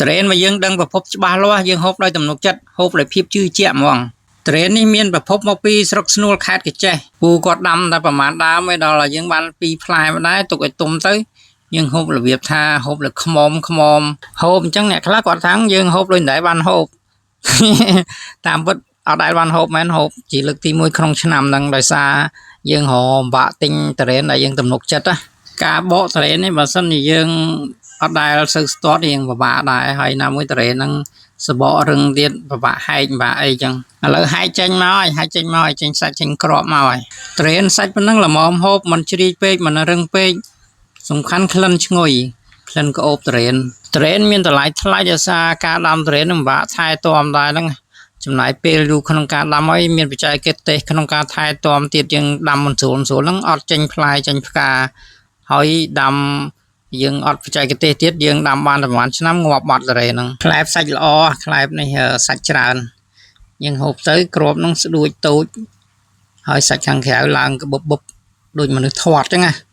ទុរេនមកយើងដឹងប្រភពច្បាស់លាស់យើងហូបដោយទំនុកចិត្តហូបដោយភាពជឿជាក់ហ្មងទុរេននេះមានប្រភពមកពីស្រុកស្នួលខេត្តក្រចេះពូគាត់ដាំតែប្រហែលដើមឯដល់យើងបានពីរផ្លែមកដែរទុកឲ្យទុំទៅយើងហូបរបៀបថាហូបលើខ្មុំខ្មុំហូបអញ្ចឹងអ្នកខ្លះគាត់ថាយើងហូបដូចមិនដែលបានហូប តាមពិតអត់ដែលបានហូបមែនហូបជាលើកទី1ក្នុងឆ្នាំហ្នឹងដោយសារយើងរកបាក់ទិញទុរេនដែលយើងទំនុកចិត្តណាការបកទុរេននេះបើសិនជាយើងអត់ដែលសូវស្ទាត់រៀងពិបាកដែរហើយណាមួយទុរេនហ្នឹងសបករឹងទៀតពិបាកហែកពិបាកអីចឹងឥឡូវហែកចេញមកហើយហែកចេញមកហើយចេញសាច់ចេញក្របមកហើយទុរេនសាច់ប៉ុណ្ណឹងល្មមហូបមិនជ្រីកពេកមិនរឹងពេកសំខាន់ក្លិនឈ្ងុយក្លិនក្អូបទុរេនទុរេនមានតម្លៃថ្លៃដោយសារការដាំទុរេននឹងពិបាកថែទាំដែរហ្នឹងចំណាយពេលយូរក្នុងការដាំហើយមានបច្ចេកទេសក្នុងការថែទាំទៀតយើងដាំមិនស្រួលស្រួលហ្នឹងអត់ចេញផ្លែចេញផ្កាហើយដាំយើងអត់បច្ចេកទេសទៀតយើងដាំបានប្រហែលឆ្នាំងាប់បាត់ទុរេនហ្នឹងផ្លែសាច់ល្អផ្លែនេះសាច់ច្រើនយើងហូបទៅគ្រាប់ហ្នឹងស្ដួចតូចហើយសាច់ខាងក្រៅឡើងក្បឹបបឹបដូចមនុស្សធាត់ចឹងណា។